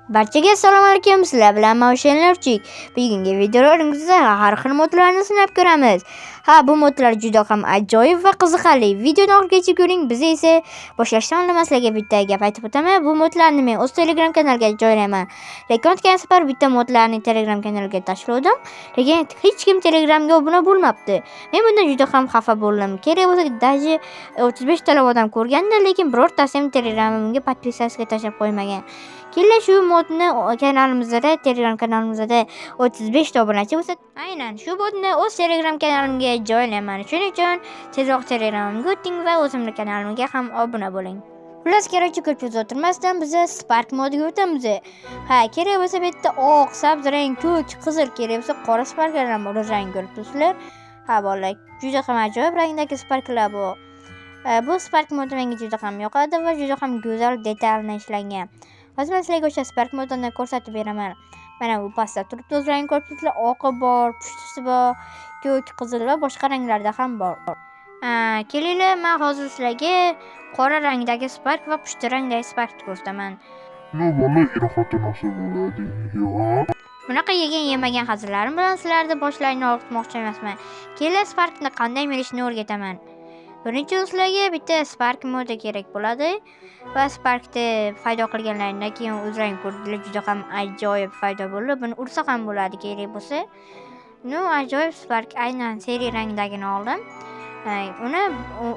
Barchaga assalomu alaykum, sizlar bilan Mavshenlarchik. Bugungi videolarimizda har xil modlarni sinab ko'ramiz. Ha, bu modlar juda ham ajoyib va qiziqarli. Videoni oxirigacha ko'ring. Biz esa boshlashdan oldin sizlarga bitta gap aytib o'taman. Bu modlarni men o'z Telegram kanaliga joylayman. Lekin o'tgan safar bitta modlarni Telegram kanaliga tashladim, lekin hech kim Telegramga obuna bo'lmabdi. Men bundan juda ham xafa bo'ldim. Kerak bo'lsa, даже 35 talab odam ko'rganda, lekin birortasi ham Telegramimga подписка tashlab qo'ymagan. Keling, shu modni kanalimizda, Telegram kanalimizda 35 ta obunachi bo'lsa, aynan shu modni o'z Telegram kanalimga joylayman. Shuning uchun tezroq Telegramimga o'ting va o'zimni kanalimga ham obuna bo'ling. Xullas, короче, ko'p o'tirmasdan biz Spark modiga o'tamiz. Ha, kerak bo'lsa, bu yerda oq, sabz rang, ko'k, qizil, kerak bo'lsa, qora sparklar ham bor, rang ko'rib turibsizlar. Ha, bolalar, juda ham ajoyib rangdagi sparklar bu. Bu Spark modi menga juda ham yoqadi va juda ham go'zal detalni ishlangan. Hozir men sizlarga o'sha Spark modini ko'rsatib beraman. Mana bu pastda turibdi, o'zlaring ko'rib turibsizlar, oqi bor, pushtisi bor, ko'k, qizil va boshqa ranglarda ham bor. Kelinglar, men hozir sizlarga qora rangdagi Spark va pushti rangdagi Sparkni ko'rsataman. Ну, bola er-xotin olsa bo'ladi. Yo'q. Bunaqa yegan yemagan hazillarim bilan sizlarni boshlaringni og'ritmoqchi emasman. Kelinglar, Sparkni qanday minishni o'rgataman. Buning uchun sizlarga bitta Spark modi kerak bo'ladi va Sparkni paydo qilganlaringdan keyin o'zlaring ko'rdinglar, juda ham ajoyib paydo bo'ldi. Buni ursa ham bo'ladi kerak bo'lsa. Ну, ajoyib Spark, aynan серый rangdagini oldim. Uni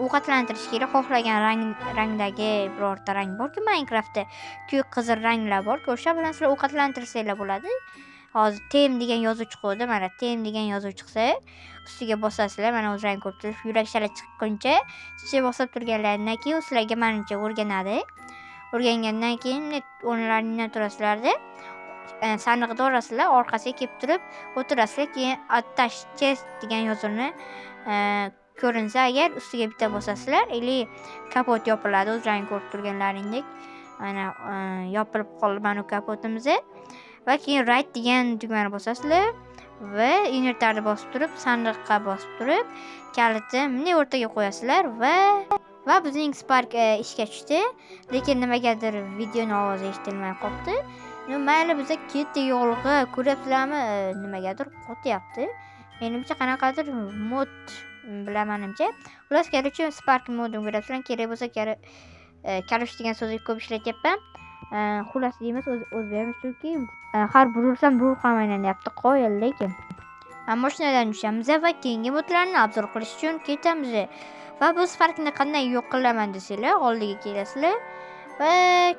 ovqatlantirish kerak. Xohlagan rangdagi birorta rang borku Minecraftda. Ko'k, qizil ranglar borku, o'sha bilan sizlar ovqatlantirsanglar bo'ladi. Hozir tame degan yozuv chiquvdi. Mana, tame degan yozuv chiqsa, ustiga bosasizlar. Mana, o'zlaring ko'rib turib, yurakchalar chiqquncha chicha bosib turganlaridan keyin u sizlarga manimcha o'rganadi. O'rgangandan keyin o'rnlaringdan turasizlarda, sandiqda orasizlar, orqasiga kelib turib o'tirasizlar. Keyin attach chest degan yozuvni ko'rinsa agar, ustiga bitta bosasizlar или kapot yopiladi, o'zlaring ko'rib turganlaringdek. Mana, yopilib qoldi mana kapotimiz. Va keyin right degan tugmani bosasizlar va inventarni bosib turib, sandiqqa bosib turib, kalitni bunday o'rtaga qo'yasizlar va bizning Spark ishga tushdi. Lekin nimagadir videoni ovozi eshitilmay qolibdi. Ну, mayli, biza ketdik yo'lg'a. Ko'ryapsizlarmi, nimagadir qotyapti. Menimcha, qanaqadir mod bilan manimcha. Xullas, короче, Spark modini ko'ryapsizlar. Kerak bo'lsa, короче degan so'zni ko'p ishlatyapman. Xullas deymiz o'zbekimiz, chunki har burilsam ruh ham aylanyapti, qoyil lekin. Mashinadan tushamiz va keyingi modlarni обзор qilish uchun ketamiz. Va bu Sparkni qanday yo'q qilaman desanglar, oldiga kelasizlar va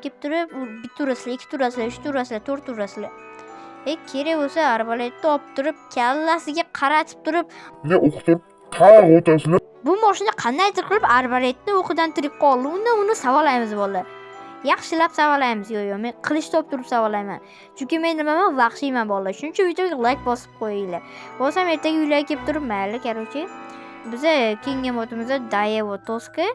kelib turib bitta urasizlar, ikkita urasizlar, uchta urasizlar, to'rtta urasizlar. Kerak bo'lsa, arbaletni olib turib, kallasiga qaratib turib, Ne o'qitib tag' o'tasizlar. Bu mashina qandaydir qilib arbaletni o'qidan tirik qoldi. Undan uni savolaymiz, bolalar. Yaxshilab savolaymiz. Yo'q, yo'q, men qilichni olib turib savolayman. Chunki men nimaman, vahshiyman, bolalar. Shuning uchun videoga like bosib qo'yinglar. Bo'lsam ertaga uylarga kelib turib, mayli, короче. Biza keyingi modimizda Daewoo Toska.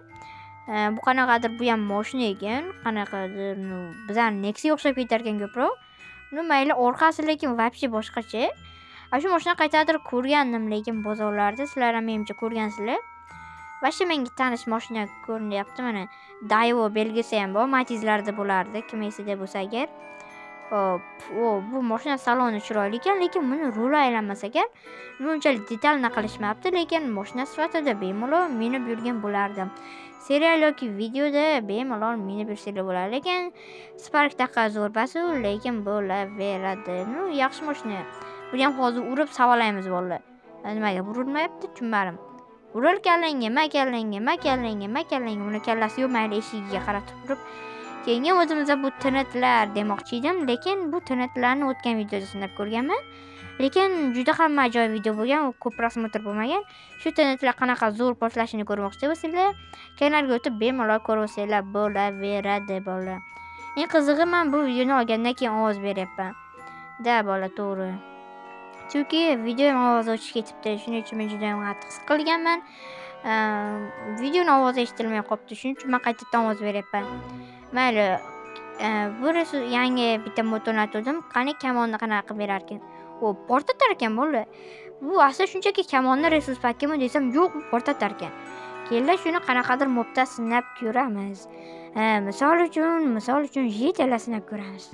Bu qanaqadir, bu ham mashina ekan. Qanaqadir, ну, bizani Nexia o'xshab ketar ekan ko'proq. Ну, mayli, orqasi lekin вообще boshqacha. A shu mashina qayerdadir ko'rgandim, lekin bozorlarda sizlar ham menimcha ko'rgansizlar. Вообще menga tanish mashina ko'rinyapti mana. Daewoo belgisi ham bor, Matizlarda bo'lardi, kim esida bo'lsa agar. Hop, o, bu mashina saloni chiroyli ekan, lekin buni ruli aylanmas ekan. Bunchalik detalni qilishmabdi, lekin mashina sifatida bemalol minib yurgan bo'lardim. Serial yoki videoda bemalol minib yursanglar bo'ladi, lekin Sparkdaqa zo'r emas-u, lekin bo'laveradi. Ну, yaxshi mashina. Buni ham hozir urib savolaymiz, bolalar. Nimaga burilmayapti, tushunmadim. Uril kallangga, ma kallangga, ma kallangga, ma kallangga. Buni kallasi yo'q, mayli, eshigiga qaratib turib. Keyingi o'zimizda bu TNTlar demoqchi edim, lekin bu TNTlarni o'tgan videoda sinab ko'rganman. Lekin juda ham ajoyib video bo'lgan, u ko'p просмотр bo'lmagan. Shu TNTlar qanaqa zo'r portlashini ko'rmoqchi bo'lsanglar, kanalga o'tib bemalol ko'rib bo'laveradi, bolalar. Eng qizig'i, men bu videoni olgandan keyin ovoz beryapman. Да, bola, to'g'ri. Chunki videom ovozi o'chib ketibdi. Shuning uchun men juda ham qattiq siqilganman. Videoni ovozi eshitilmay qolibdi. Shuning uchun men qaytadan ovoz beryapman. Mayli, bu yangi bitta mod o'rnatgandim. Qani, kamonni qanaqa qilib berarkan? O, portlatar ekan, bolalar. Bu asli shunchaki kamonni resurs pakimi desam, yo'q, bu portlatar ekan. Kelinglar, shuni qanaqadir mobda sinab ko'ramiz. Misol uchun Jitelni sinab ko'ramiz.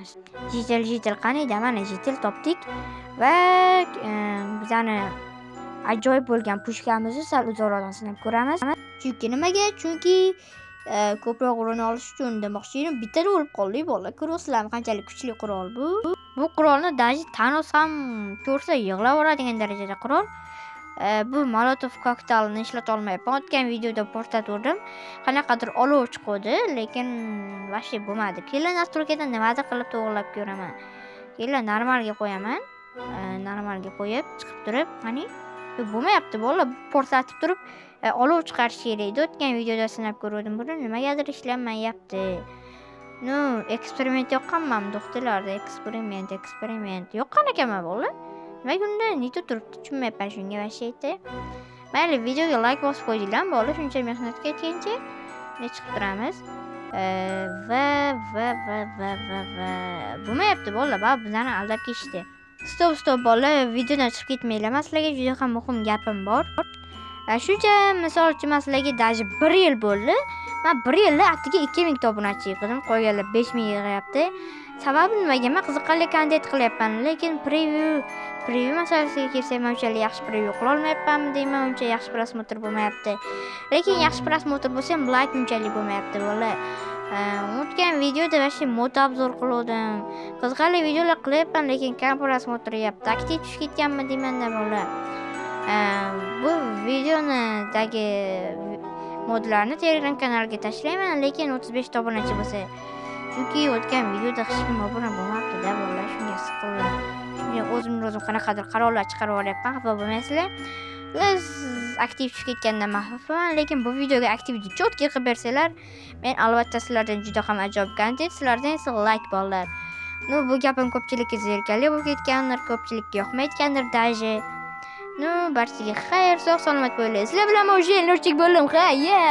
Jitel qaniydi? Mana Jitel topdik va bizani ajoyib bo'lgan pushkamizni sal uzoqroqdan sinab ko'ramiz. Chunki nimaga? Chunki ko'proq urina olish uchun demoqchi edim. Bittada o'lib qoldik bolalar. Ko'ryapsizlarmi qanchalik kuchli qurol bu? Bu qurolni даже Thanos ham ko'rsa yig'lab yuboradigan darajada qurol. Bu Molotov kokteylini ishlata olmayapman. O'tgan videoda portlatgandim. Qanaqadir olov chiqdi, lekin вообще bo'lmadi. Keyin настройка dan nimadir qilib to'g'rilab ko'raman. Keyin normalga qo'yaman. Normalga qo'yib, chiqib turib, qani? Bo'lmayapti bolalar. Portlatib turib, olov chiqarish kerak edi. O'tgan videoda sinab ko'rdim buni. Nimagadir ishlamayapti. Ну, eksperiment yoqqanman do'xtirlarda, eksperiment. Yoqqan ekanman bolalar. Nimaga unda nito turibdi, tushunmayapman shunga вообще. Mayli, videoga like bosib qo'ydinglar bolalar, shuncha mehnat ketgancha. Ne chiqib turamiz. Va va va va va va bo'lmayapti bolalar, baribir bizani aldab ketishdi. Stop bolalar, videodan chiqib ketmanglar. Men sizlarga juda ham muhim gapim bor. Shuncha misol uchun men sizlarga даже 1 yil bo'ldi. Men 1 yilda attiga 2000 ta obunachi yig'dim, qolganlar 5000 yig'yapti. Sababi nimaga? Men qiziqarli kontent qilyapman, lekin preview masalasiga kelsak, men unchalik yaxshi preview qila olmayapmanmi deyman, uncha yaxshi просмотр bo'lmayapti. Lekin yaxshi просмотр bo'lsa ham like unchalik bo'lmayapti bolalar. O'tgan videoda вообще мод обзор qilgandim. Qiziqarli videolar qilyapman, lekin kam просмотр yeyapti. Aktiv tushib ketganmi deymanda bolalar. Bu videonidagi modlarni Telegram kanaliga tashlayman, lekin 35 ta obunachi bo'lsa. Chunki o'tgan videoda hech kim obuna bo'lmabdi-da bolalar, shunga siqildim. Shunga o'zimni o'zim qanaqadir qarorlar chiqarib olyapman, xafa bo'lmaysizlar. Biz aktiv tushib ketgandan man xafaman, lekin bu videoga aktiv чётко qilib bersanglar, men albatta sizlardan juda ham ajoyib kontent, sizlardan esa like bolalar. Ну, bu gapim ko'pchilikka zerikarli bo'lib ketgandir, ko'pchilikka yoqmayotgandir даже. Ну, barchaga xayr, sog' salomat bo'linglar. Sizlar bilan men o'sha Nurchik bo'ldim. Ha, yeah.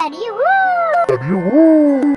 Adios.